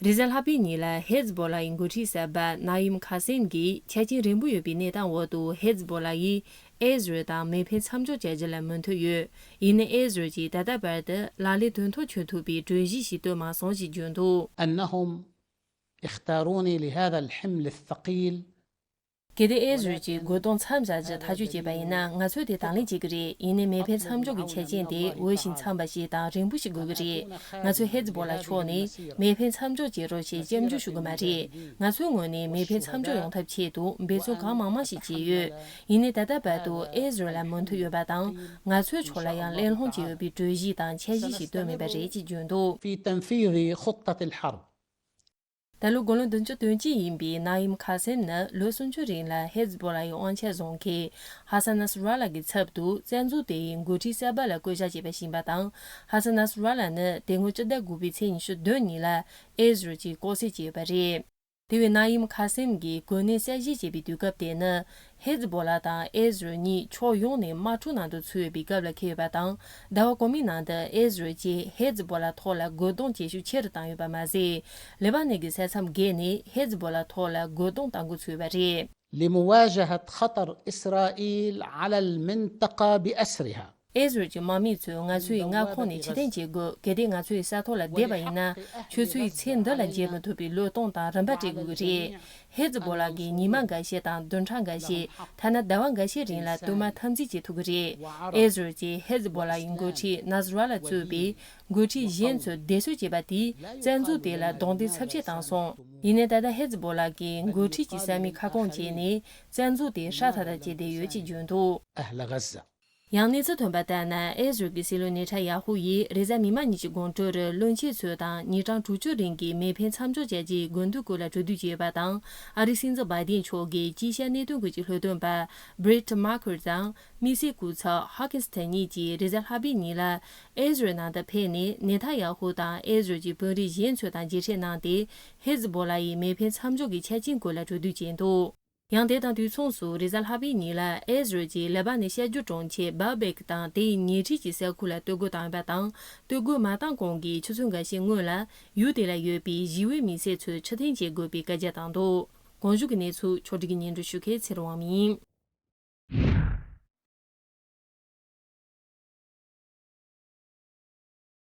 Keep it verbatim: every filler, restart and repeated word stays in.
རེས་གཟའ་ལྷག་པའི་ཉིན་ལ་ཧེ་ཛི་བོ་ལ་ཡི་འགོ་ཁྲིད་གསར་པ་ན་ཡིམ་ཁ་སེམ་གྱིས་ཆ་རྐྱེན་རན་པོ་ཡོད་པའི་གནས་སྟངས་འོག་ཏུ་ཧེ་ཛི་བོ་ལ་ཡིས་ཨེ་ཟི་རལ་དང་མེ་འཕེན་མཚམས་འཇོག་བྱ་རྒྱུ་ལ་མོས་མཐུན་ཡོད། ཡིན་ནའི་ཨེ་ཟི་རལ་གྱིས་ད་ལྟ་བར་དུ་ལག་ལེན་དོན་ཐོག་འཁྱོལ་ཐུབ་པའི་གྲོས་གཞི་ཞིག་བཏོན་མ་སོང་ཞེས་བརྗོད་འདུག། أنهم اختاروني لهذا الحمل الثقيل. གལ་ཏེ་ཨེ་ཟི་རལ་གྱིས་རྒོལ་རྡུང་མཚམས་བཞག་རྒྱུ་ཐག་གཅོད་བྱས་པ་ཡིན་ན། ང་ཚོས་དེ་དང་ལེན་བྱེད་ཀྱི་རེད། ཡིན་ནའི་མེ་འཕེན་མཚམས་འཇོག་གི་ཆ་རྐྱེན་དེ་འོས་ཤིང་འཚམས་པ་ཞིག་དང་རན་པོ་ཞིག་དགོས་ཀྱི་རེད། ང་ཚོས་ཧེ་ཛི་བོ་ལ་ཕྱོགས་ནས་མེ་འཕེན་མཚམས་འཇོག་བྱེད་རོགས་ཞེས་སྐྱབས་འཇུག་ཞུ་གི་མ་རེད། ང་ཚོའི་ངོས་ནས་མེ་འཕེན་མཚམས་འཇོག་ཡོང་ཐབས་ཆེད་དུ་འབད་བརྩོན་གང་མང་མང་ཞིག་བྱས་ཡོད། ཡིན་ནའི་ད་ལྟ་བར་དུ་ཨེ་ཟི་རལ་ལ་མོས་མཐུན་ཡོད་པ་དང་། ང་ཚོའི་ཕྱོགས་ལ་ཡང་གླེང་སློང་བྱས་ཡོད་པའི་གྲོས་གཞི་དང་འཆར་གཞི་ཞིག་བཏོན་མེད་པ་རེད་ཅེས་བརྗོད་འདུག། في تنفيذ خطة الحرب. ད་ལོ་དགུང་ལོ་བདུན་ཅུ་དོན་གཅིག་ཡིན་པའི་ན་ཡིམ་ཁ་སེམ་ནི་ལོ་སུམ་ཅུ་རིང་ལ་ཧེ་ཛི་བོ་ལ་ཡི་དབང་ཆ་བཟུང་མཁན་ཧ་སན་ནཱ་སི་ར་ལ་གི་ཚབ་ཏུ་བཙན་འཛུལ་དེ་ཡི་འགོ་ཁྲིད་གསར་པ་ལ་བསྐོ་བཞག་བྱས་པ་ཞིག་ཡིན་པ་དང་། ཧ་སན་ནཱ་སི་ར་ལ་ནི་དེ་སྔོན་སྤྱི་ཟླ་དགུ་པའི་ཚེས་ཉི་ཤུ་བདུན་ཉིན་ལ་ཨེ་ཟི་རལ་གྱིས་ལྐོག་བསད་བྱས་ཡོད་པ་རེད། དེ་བས་ན་ཡིམ་ཁ་སེམ་གྱིས་གོ་གནས་གསར་བཞེས་བྱས་པའི་དུས་སྐབས་དེ་ནི། ཧེ་ཛི་བོ་ལ་དང་ཨེ་ཟི་རལ་གཉིས་ཕྱོགས་ཡོངས་ནས་དམག་འཁྲུག་ནང་དུ་ཚུད་ཡོད་པའི་སྐབས་ལ་འཁེལ་ཡོད་པ་དང་། ཟླ་བ་གོང་མའི་ནང་དུ་ཨེ་ཟི་རལ་གྱིས་ཧེ་ཛི་བོ་ལ་ཐོག་ལ་རྒོལ་རྡུང་བྱེད་ཤུགས་ཆེ་རུ་བཏང་ཡོད་པ་མ་ཟད། ལེ་བ་ནན་གྱི་ས་མཚམས་བརྒལ་ནས་ཧེ་ཛི་བོ་ལ་ཐོག་ལ་རྒོལ་རྡུང་གཏང་འགོ་ཚུགས་ཡོད་པ་རེད། لمواجهة خطر إسرائيل على المنطقة بأسرها. ཨེ་ཟི་རལ་གྱི་དམག་མི་ཚོས་ང་ཚོའི་མངའ་ཁོངས་ནས་ཕྱིར་འཐེན་བྱེད་དགོས། གལ་ཏེ་ང་ཚོའི་ས་ཐོག་ལ་བསྡད་པ་ཡིན་ན། ཁྱོད་ཚོའི་ཚེ་འདི་ལ་འཇལ་མི་ཐུབ་པའི་བློས་གཏོང་དང་རིམ་པ་སྤྲད་དགོས་ཀྱི་རེད། ཧེ་ཛི་བོ་ལ་གིས་ཉི་མ་འགའ་ཤས་དང་བདུན་ཕྲག་འགའ་ཤས། ཐ་ན་ཟླ་བ་འགའ་ཤས་རིང་ལ་དུ་མ་འཐབ་འཛིང་བྱེད་ཐུབ་ཀྱི་རེད། ཨེ་ཟི་རལ་གྱིས་ཧེ་ཛི་བོ་ལ་ཡི་འགོ་ཁྲིད་ནཱ་སི་ར་ལ་གཙོས་པའི་འགོ་ཁྲིད་གཞན་ཚོས་སྡེབ་གསོད་བྱས་པ་དེས་བཙན་འཛུལ་དེ་ལ་རྡུང་རྡེག་ཚབས་ཆེ་བཏང་སོང་། ཡིན་ནའི་ད་ལྟ་ཧེ་ཛི་བོ་ལ་གིས་འགོ་ཁྲིད་ཀྱི་ས་མིག་ཁ་སྐོང་བྱས་ནས་བཙན་འཛུལ་དེ་སྲ་ཐག་ཐག་བྱས་བསྡད་ཡོད་ཅེས་བརྗོད་འདུག། أهل غزة. ཡང་གནས་ཚུལ་ཐོན་པ་ལྟར་ན། ཨེ་ཟི་རལ་གྱི་སྲིད་བློན་ནེ་ཐན་ཡ་ཧུ་ཡིས་རེས་གཟའ་མིག་དམར་ཉིན་གྱི་དགོང་དྲོ་རུ་བློན་ཆེན་ཚོ་དང་ཉིན་གྲངས་དྲུག་ཅུ་རིང་གི་མེ་འཕེན་མཚམས་འཇོག་བྱ་རྒྱུའི་དགོས་འདུན་སྐོར་ལ་གྲོས་བསྡུར་བྱས་ཡོད་པ་དང་། ཨ་རིའི་སྲིད་འཛིན་བྷའི་ཌེན་མཆོག་གིས་དཀྱིལ་ཤར་གནད་དོན་ཁུལ་གྱི་སློབ་སྟོན་པ་Brett McCurry དང་དམིགས་བསལ་སྐུ་ཚབ་Hawkins ཐེན་གཉིས་ཀྱིས་རེས་གཟའ་ལྷག་པའི་ཉིན་ལ་ཨེ་ཟི་རལ་ནང་དུ་ཕེབས་ནས། ནེ་ཐན་ཡ་ཧུ་དང་ཨེ་ཟི་རལ་གྱི་དཔོན་རིགས་གཞན་ཚོ་དང་མཇལ་འཕྲད་གནང་སྟེ། ཧེ་ཛི་བོ་ལ་ཡི་མེ་འཕེན་མཚམས་འཇོག་གི་ཆ་རྐྱེན་སྐོར་ལ་གྲོས་བསྡུར་བྱས་འདུག། ཡང་དེ་དང་དུས་མཚུངས་སུ། རེས་གཟའ་ལྷག་པའི་ཉིན་ལ་ཨེ་ཟི་རལ་གྱིས་ལེ་བ་ནན་ཤར་རྒྱུད་གྲོང་ཁྱེར་བཱ་བེག་དང་དེའི་ཉེ་འཁྲིས་ཀྱི་ས་ཁུལ་ལ་གཏོར་རྒོལ་བཏང་ཡོད་པ་དང་། གཏོར་རྒོལ་མ་བཏང་གོང་གི་ཆུ་ཚོད་འགའ་ཤས་སྔོན་ལ་ཡུལ་དེ་ལ་ཡོད་པའི་ཞི་བའི་མི་སེར་ཚོས་ཕྱིར་འཐེན་བྱེད་དགོས་པའི་བཀའ་རྒྱ་བཏང་འདུག། གོང་ཞུས་ཀྱི་གནས་ཚུལ་ཕྱོགས་སྒྲིག་གིས་སྙན་སྒྲོན་ཞུ་མཁན་ཚེ་རིང་དབང་མོ་ཡིན།